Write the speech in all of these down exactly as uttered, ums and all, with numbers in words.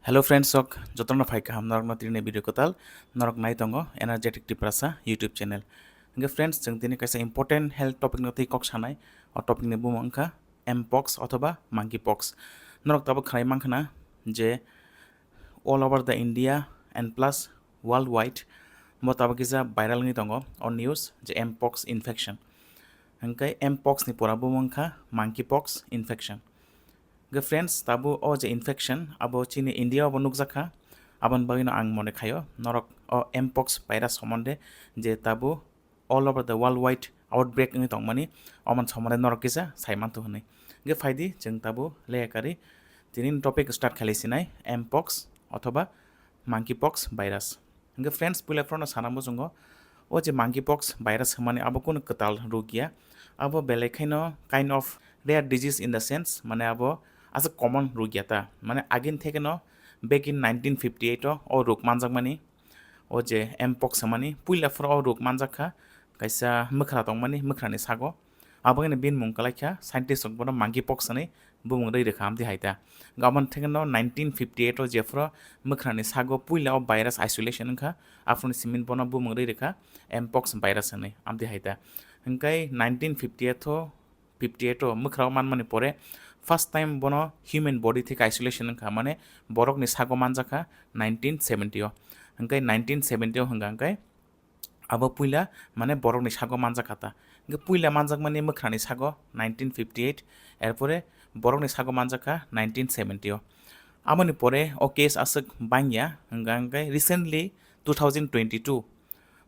Hello friends, sok jotono phai kaham norokno tini video kwtal norok nai tongo Energetic Tiprasa YouTube channel. Hingke friends, chwng tini kaisa important health topic no twi kok sanai. O topic ni bumung wngkha mpox othoba monkeypox. Norok tabuk khnai mankha na je all over the India and plus worldwide bo tabuk kisa viral wngwi tongo o news je mpox infection. Hingke mpox ni pora bumung wngkha monkeypox infection. Hingke friends, tabuk o je infection abo chini India o bo nukjakha. Aboni bagwino ang mone khaio norok o mpox virus somonde je tabuk all over the worldwide outbreak wngwi tongmani, omon somonde norok kisa sai manthu hwnwi. Hingke phaidi chwng tabuk leya kari tini topic start khlai sinai mpox othoba monkeypox virus. Hingke friends, puila phorono sana muchungo o je monkeypox virus hwnmani abo kunu kwtal ruk ya. Abo belai khaino kind of rare disease in the sense, mane abo aswk common ruk ya ta. Mane agin theke no back in nineteen fifty eight o o ruk manjakmani, o je mpox hwnmani puila phoro o ruk manjak kha kaisa mwkhra tongmani, mwkhrani sago. Abo wngkha bini mung kwlai kha, scientist rok bono monkeypox hwnwi bumung rwi rwkha amtwi hai ta. Gabon theke no nineteen fifty eight o jephuru mwkhrani sago puila o virus isolation wngkha, aphuruni simi bono bumung rwi rwkha mpox virus hwnwi amtwi hai ta. Hingke nineteen fifty eight o, fifty eight o mwkhrao manmani pore first time bono human body theke isolation wngkha, mane borokni sago manjakha nineteen seventy o. Hingke nineteen seventy o hwnka hingke abo puila mane borokni sago manjak kha ta. Hingke puila manjakmani mwkhrani sago nineteen fifty eight, erpore borokni sago manjak kha nineteen seventy o. Aboni pore o case aswk bangya, hingka hingke recently two thousand twenty two,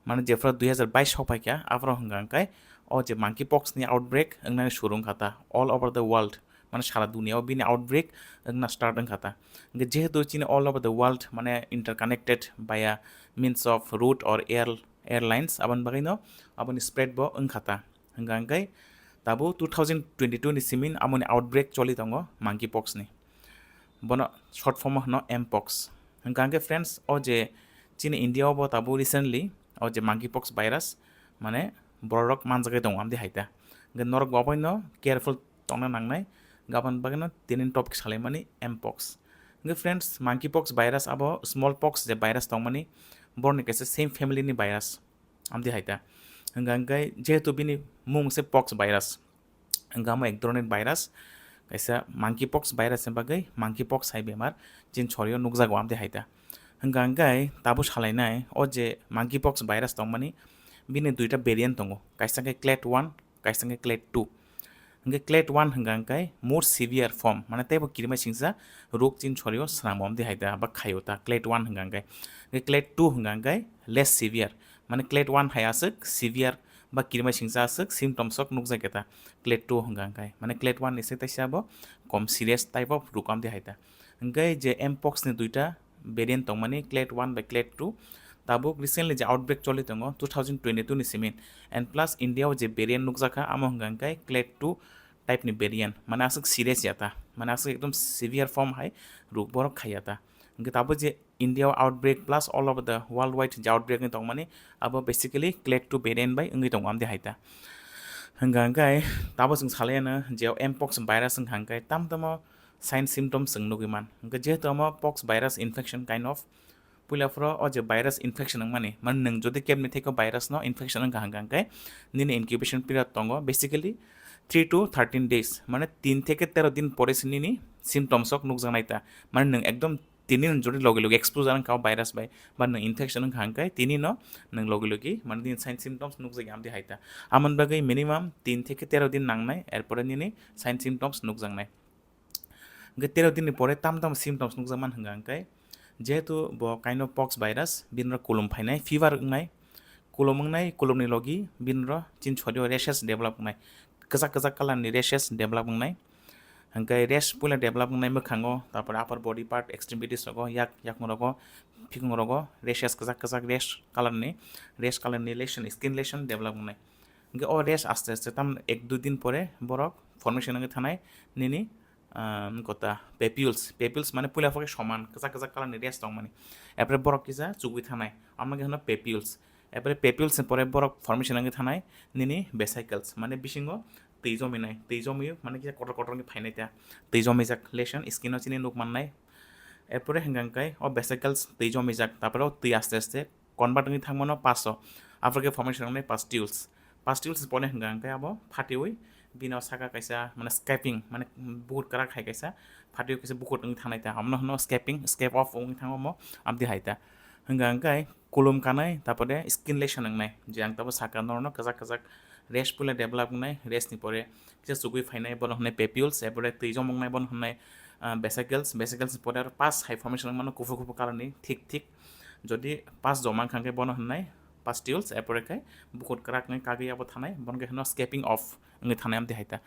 mane jephuru dui hazar bais sok phaikha, aphuru hingka hingke o je monkeypox ni outbreak wngnani suru wngkha ta all over the world. Mane sara dunia o bini outbreak wngna start wngkha ta. Hingke jehetu chini all over the world mane interconnected by a means of road or air, airlines, aboni bagwino aboni spread bo wngkha ta. Hingka hingke tabuk two thousand twenty two ni simin amoni outbreak choli tongo monkeypox ni. Bono short form o hwno mpox. Hingka hingke friends, o je chini India o bo tabuk recently o je monkeypox virus mane borok manjagwi tongo amtwi hai ta. Hingke norok bo aboino careful tongna nangnai, gabon bagwino tini topic salaimani mpox. Hingke friends, monkeypox virus abo smallpox je virus tongmani, borokni kaisa same family ni virus amtwi hai ta. Hingka hingke jehetu bini mung se pox virus, hingke amo ek dhoroner virus, kaisa monkeypox virus ni bagwi monkeypox hai bemar chini sorio nukjago amtwi hai ta. Hingka hingke tabuk salainai o je monkeypox virus tongmani, bini duita variant tongo, kaisa khe clade one, kaisa khe clade two. Hingke clade one hingka hingke more severe form, mane teibo kirima singsa rok chini sorio swnambo amtwi hai ta ba khaio ta clade one hingka hingke. Hingke clade two hingka hingke less severe, mane clade one hai aswk severe ba kirima singsa aswk symptoms rok nukjak ya ta clade two hingka hingke. Mane clade one ni se teisa bo kom serious type of rok amtwi hai ta. Hingke je mpox ni duita variant tongmani, clade one by clade two. Tabuk recently je outbreak choli tongo two thousand twenty two ni simin, and plus India o je variant nukjakha amo hingka hingke clade two type ni variant, mane aswk serious ya ta, mane aswk ekdom severe form hai rok borok khai ya ta. Hingke tabuk je India o outbreak plus all over the worldwide je outbreak ni tongmani, abo basically clade two variant bai wngwi tongo amtwi hai ta. Hingka hingke tabuk chwng salaiyano je mpox virus hingka hingke tam tamo sign symptoms chwng nugwi man. Hingke jehetu amo pox virus infection kind of, puila phoro o je virus infection wngmani, mane nwng jodi kebni theke o virus no infection wngkha hingka hingke nini incubation period tongo basically three to thirteen days, mane tin theke tero din pore se nini symptoms rok nukjaknai ta. Mane nwng ekdom tini no jodi logi logi exposure wngkha o virus bai, ba nwng infection wngkha hingke tini no nwng logi logi mane nini sign symptoms nukjagya amtwi hai ta. Amoni bagwi minimum tin theke tero din nangnai, erpore nini sign symptoms nukjaknai. Hingke tero din ni pore tam tam symptoms nukjakman hingka hingke, jehetu bo kaino pox virus, bini rok kulum phainai, fever wngnai, kulum wngnai, kulum ni logi bini rok chini sorio rashes develop wngnai, kwchak kwchak colour ni rashes develop wngnai. Hingke rash puila develop wngnai mwkhango, tarpore upper body part, extremities rogo, yak yakung rogo, phikung rogo rashes, kwchak kwchak rash colour ni, rash colour ni lesion, skin lesion develop wngnai. Hingke o rash aste aste tam ek dui din pore borok formation wngwi thanai nini ah, wngkha ta papules. Papules mane puila phokhe soman kwchak kwchak colour ni rash tongmani. Epre borok kisa chugui thanai, amo khe hino papules. Epre papules ni pore borok formation wngwi thanai nini vesicles, mane bisingo twi jominai, twi jomiyo mane kisa kotor kotor wngwi phainai ta. Twi jomijak lesion skin o chini nuk mannai. Erpore hwnka hwnkhe o vesicles twi jomijak, tapore o twi aste aste convert wngwi thangmano pass o. Aphuru khe formation wngnai pustules. Pustules pore hwnka hwnkhe abo phatiwi bini o saka kaisa mane scaping, mane bukur kwrak hai kaisa phatiwi kaisa bukur wngwi thangnai ta. Abono hwno scaping, scap off wngwi thango omo, abdi hai ta. Hwnka hwnkhe kulum kanai, tapore skin lesion wngnai. Je ang tabo saka norno kwchak kwchak rash puila develop wngnai, rash ni pore kisa chugui phainai, bono hwnwi papules, erpore twi jomoknai, bono hwnwi, ah, vesicles, vesicles ni pore aro pass hai formation wngmano, kuphur kuphur color ni thik thik. Jodi pass joma wngkha hwnkhe bono hwnwi pustules, erpore khe bukur kwrak wngwi kagwi abo thanai, bono khe hwno scaping off wngwi thanai, amtwi hai ta.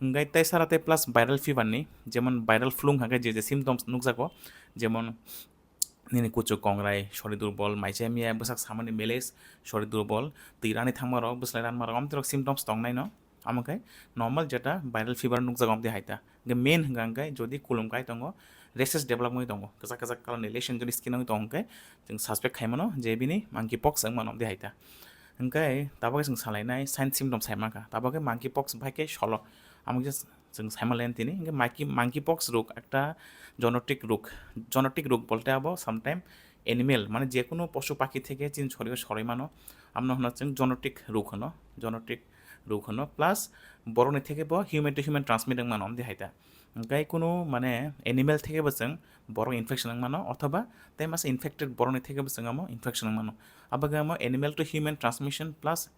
Hwnkhe tei sara tei plus viral fever ni, jemon viral flu wngkha khe je je symptoms nukjago, jemon nini kuchuk kongrai, sori durbol, mai chaya miya, bwsak samani malaise, sori durbol, twi rani thangmarok, bwslai ranmarok, amtwi rok symptoms tongnaino. Amo khe normal jeta viral fever nukjago amtwi hai ta. Hwnkhe main hwnka hwnkhe jodi kulum kai tongo, rashes develop wngwi tongo, kwchak kwchak color ni lesion jodi skin wngwi tongo hwnkhe chwng suspect khaimano je bini monkeypox wngmano amtwi hai ta. Hwnkhe tabok khe chwng salainai sign symptoms hai mankha, tabok khe monkeypox bai khe solo. Amo khe chwng saimalayan tini, hwnkhe monkey, monkeypox rog ekta zoonotic rog. Zoonotic rog bolte abo sometime animal, mane jekunu posu pakhi theke chini sorio soroi mano, abono hwno chwng zoonotic rog hwno, zoonotic rog hwno, plus borokni theke bo human to human transmit wng mano, amtwi hai ta. Hwnkhe kunu mane animal theke bo chwng borok infection wng mano, othoba tei masa infected borokni theke bo chwng amo infection wng mano. Abo khe amo animal to human transmission plus,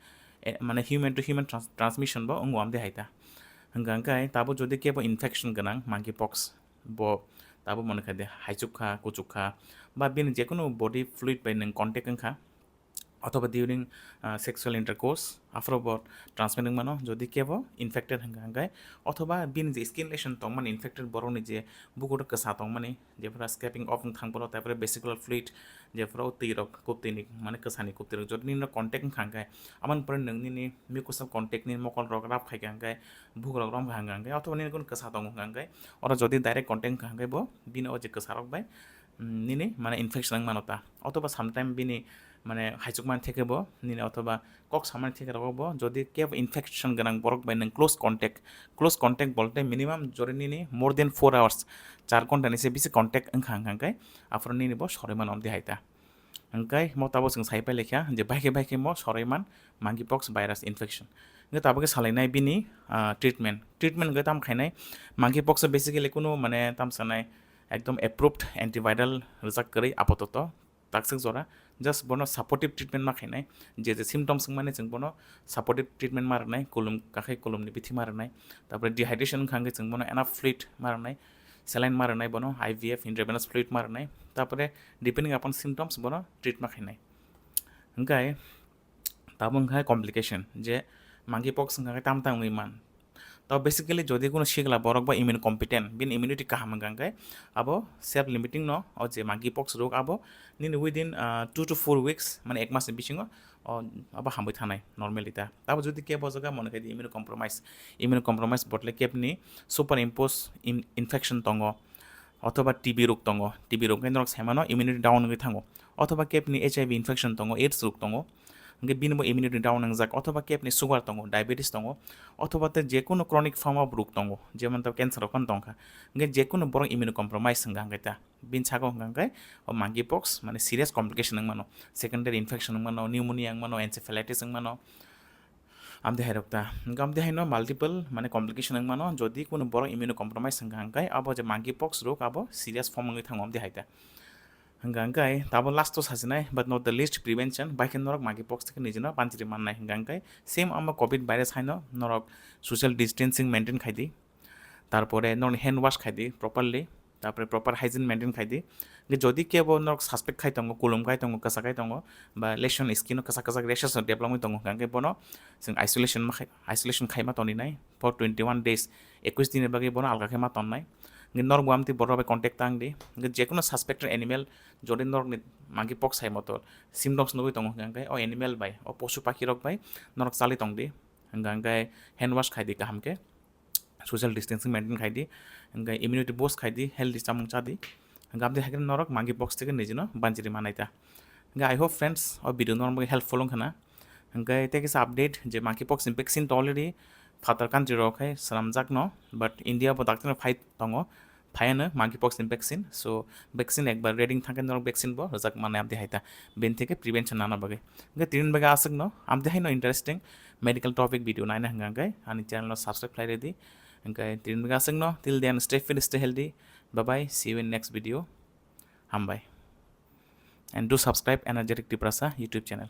eh, mane human to human trans-, transmission bo wngo, amtwi hai ta. Hwnkha hwnkhe tabo jodi kebo infection gwnang monkeypox, bo tabo mone kha de haichuk kha, kuchuk kha, ba bini jekunu body fluid bai nwng contact wngkha, othoba during, ah, sexual intercourse, aphuru bo transmit wngmano, jodi kebo infected hwnkha hwnkhe, othoba bini je skin lesion tongmani infected borokni je bukudo kwsa tongmani, jephuru scaping off wng thang phuru, taipore vesicular fluid, jephuru twi rok, kubtwi ni, mane kwsa ni kubtwi rok, jodi nini contact wngkha hwnkhe, aboni pore nwng nini mucosal contact ni mokol rok rub khaikha hwnkhe, bukurok romkha hwnkha hwnkhe, othoba nini kunu kwsa tongo hwnkha hwnkhe, oro jodi direct contact wngkha hwnkhe bo bini o je kwsa rok bai, mm, nini mane infection wng mano ta, othoba sometime bini mane haichukmani theke bo nini othoba kok samani theke rogo bo jodi kebo infection gwnang borok bai nwng close contact, close contact bolte minimum jodi nini more than four hours, char ghonta ni se bisi contact wngkha hwnkha hwnkhe, aphuru nini bo soroi mano amtwi hai ta. Hwnkhe mo tabo chwng sai pailai kha je bahai khe bahai khe mo soroi man monkeypox virus infection. Hwnkhe tabuk khe salainai bini, ah, treatment. Treatment hwnkhe tamo khainai, monkeypox o basically kunu mane tamo sanai ekdom approved antiviral rwjak kwrwi apatoto takswk jora, just bono supportive treatment ma khainai, je je symptoms wngmani chwng bono supportive treatment ma rwnai, kulum kakhai kulumni bithi ma rwnai, tapore dehydration wngkha hwnkhe chwng bono enough fluid ma rwnai, saline ma rwnai bono, I V F, intravenous fluid ma rwnai, tapore depending upon symptoms bono treat ma khainai. Hwnkhe tabo wngkha complication, je monkeypox wngkha khe tam tam wngwi man. To basically jodi kuno sikla borok ba immune competent, bini immunity kaham wngkha hwnkhe abo self limiting no, o je monkeypox rog abo nini within, ah, two to four weeks, mane ek mas ni bisingo o abo hamwi thanai normally ta. Abo jodi kebo jaga mone khai di immune compromise, immune compromise botle kebni superimpose in-, infection tongo, othoba T B rog tongo, T B rog khe norok saimano immunity down wngwi thango, othoba kebni H I V infection tongo, AIDS rog tongo, hwnkhe bini bo immunity down wngjak, othoba kebni sugar tongo, diabetes tongo, othoba tei jekunu chronic form of rog tongo, jemon ta cancer rok phano tongkha, hwnkhe jekunu borok immune compromise wngkha hwnkhe ta, bini sago wngkha hwnkhe o monkeypox mane serious complication wngmano, secondary infection wngmano, pneumonia wngmano, encephalitis wngmano, amtwi hai rok ta. Hwnkhe amtwi hai no multiple mane complication wngmano, jodi kunu borok immune compromise wngkha hwnkhe abo je monkeypox rog abo serious form wngwi thango amtwi hai ta. Hwnkha hwnkhe tabo last o sachinai, but not the least, prevention, bai khe norok monkeypox theke nijino banchiri mannai. Hwnkha hwnkhe same amo covid virus haino norok social distancing maintain khai di, tarpore norokni hand wash khai di properly, tarpore proper hygiene maintain khai di. Hwnkhe jodi kebo norok suspect khai tongo, kulum khai tongo, kwsa khai tongo, ba lesion skin o kwchak kwchak rashes no develop wngwi tongo, hwnkha hwnkhe bono chwng isolation ma khai, isolation khai ma tongwi nai for twenty one days, ekwis din ni bagwi bono alga khe ma tonnai. Hwnkhe norok bo amtwi borok bai contact tang di. Hwnkhe jekunu suspected animal, jodi norokni monkeypox hai moto symptoms nugwi tongo hwnkhe, o animal bai, o posu pakhi rok bai norok chalwi tong di. Hwnkha hwnkhe hand wash khai di kaham khe, social distancing maintain khai di, hwnkhe immunity boost khai di, healthy chamung cha di. Hwnkhe amtwi hai khe norok monkeypox theke nijino banchiri manai ta. Hwnkhe I hope friends, o video norok bagwi helpful wngkha na. Hwnkhe tei kisa update je monkeypox ni vaccine to already phatar country rok khai swnamjak no, but India bo dakti no phai tongo. thayano monkeypox ni vaccine. So vaccine ekbar ready thangkhe norok vaccine bo rwjak mane amtwi hai ta, bini theke prevention nana bagwi. Hwnkhe tini bagwi aswkno amtwi haino interesting medical topic video naina hwnkha hwnkhe ani channel no subscribe khlai redi. Hwnkhe tini bagwi aswkno, till then stay fit, stay healthy, bye bye, see you in next video. Hambai. And do subscribe Energetic Tiprasa YouTube channel.